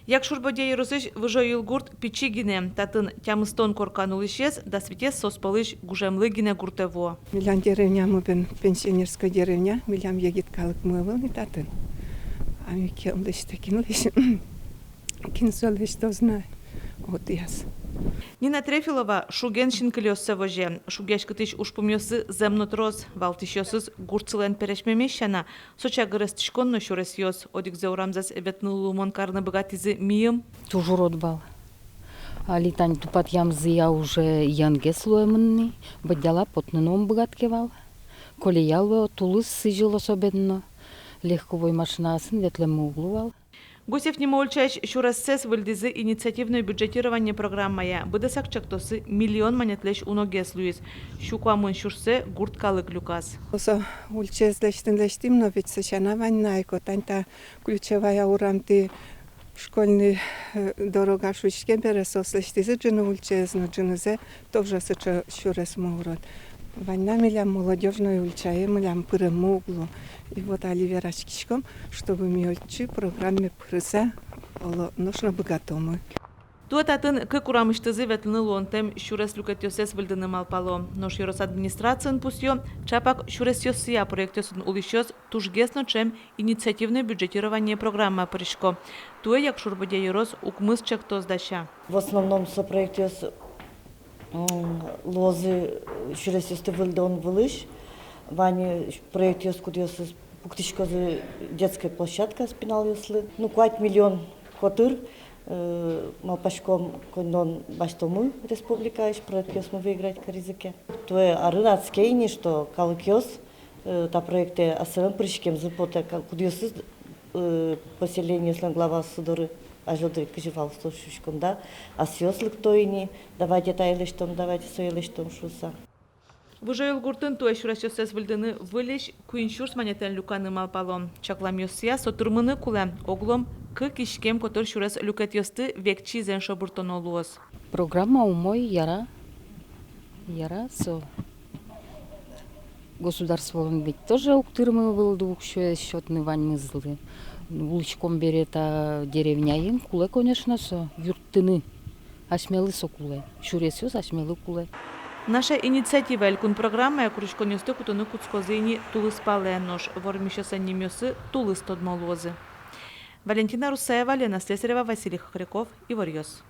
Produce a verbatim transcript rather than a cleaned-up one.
Якшур-Бӧдья ёросысь Выжойыл гурт пичи гинэ. Татын тямыстон коркан улӥсез, дас витез соос пӧлысь гужемлы гинэ гуртэ вуо. Милям деревнямы бен пенсионерской деревня, милям егит калыкмы ӧвӧл ни татын. А ми кин лэсьтэ, кин лэсьтэ, кин со лэсьтэ, знай. Вот яс. Нина Трефилова шуген синкылиоссэ возе. Шугъяськытӥсь ужпумъёссы зэм но трос, валтӥсьёсыз гуртсылэн пересьмемез сяна. Со чагыр эстӥськон но сюресъёс. Одӥгзэ урамзэс ветлыны-луымон карыны быгатӥзы мийым. Туж урод вал. Али тань тупатъямзыя уже йӧнгес луэмын ни, Бӧдьяла потыны но ум быгатке вал. Колея луэ, тулыс сӥзьыл особенно. Легковой машинаосын ветлэммы уг луы вал. Гусев нимо ульчаысь сюрессэс выльдӥзы инициативное бюджетирование программая. Быдэсак чактосы миллион манетлэсь уногес луиз. Сю куамын сюрсэ гурт калык люказ. Со ульчаез лэсьтыны лэсьтӥм, но ведь со сяна вань на ай ик, тань та Ключевая урамтӥ школьный, э, дорога шуиське бере, соос лэсьтӥзы ӝыны ульчаез, но ӝынызэ тоже сыӵе сюресмы урод. Вань на милям Молодёжной ульчае милям пырэммы уг лу. И вот али вераськиськом, чтобы ми отчы программае пырыса, оло, нош но быгатомы. Туэ татын кык урамысьтызы ветлыны луонтэм сюрес люкетъёссэс выльдыны малпало. Нош ёрос администрациын пусъё, чапак сюресъёссыя проектъёсын улӥсьёс тужгес но ӵем инициативное бюджетирование программае пырисько. Туэ Якшур-Бӧдья ёрос укмыс чектос дася. В основном со проектъёс, м, луозы сюресъёсты выльдон вылысь. Вань проектъёс, кудъёсыз пуктӥськозы детской площадкаос пиналъёслы. Ну, куать миллион котыр, э, малпаськом, коньдон басьтомы республикаысь, проектъёсмы выиграть каризы ке. Туэ арын адске ини, что калыкъёс, э, та проектэ асьсэлэн пыриськемзы потэ, ка-, кудъёсыз, э, поселениослэн главаоссы доры азьло дыръя кызьы вал со шуиськом, да, асьсэос лыкто ини, давайте тае лэсьтом, давайте сое лэсьтом шуыса. Выжойыл гуртын туэ сюресъёссэс выльдыны выльысь куинь сюрс манетэн люканы малпало. Чакламъёссыя, со тырмыны кулэ, оглом кык иськем котыр сюрес люкетъёсты векчи изэн шобыртоно луоз. Программа умой, яра, яра со. Государстволэн ведь тоже уг тырмы вылды уксёез сётыны ваньмызлы. Улӥськом бере та деревняын, кулэ, конечно, со юрттыны. Асьмелы со кулэ. Сюресъёс асьмелы кулэ. «Наша инициатива» элькун программая куриськонъёсты кутыны кутскозы ини тулыспалэ, нош вормисьёслэн нимъёссы тулыс тодмо луозы. Валентина Русаева, Лена Слесарева, Василий Хохряков, «Иворъёс».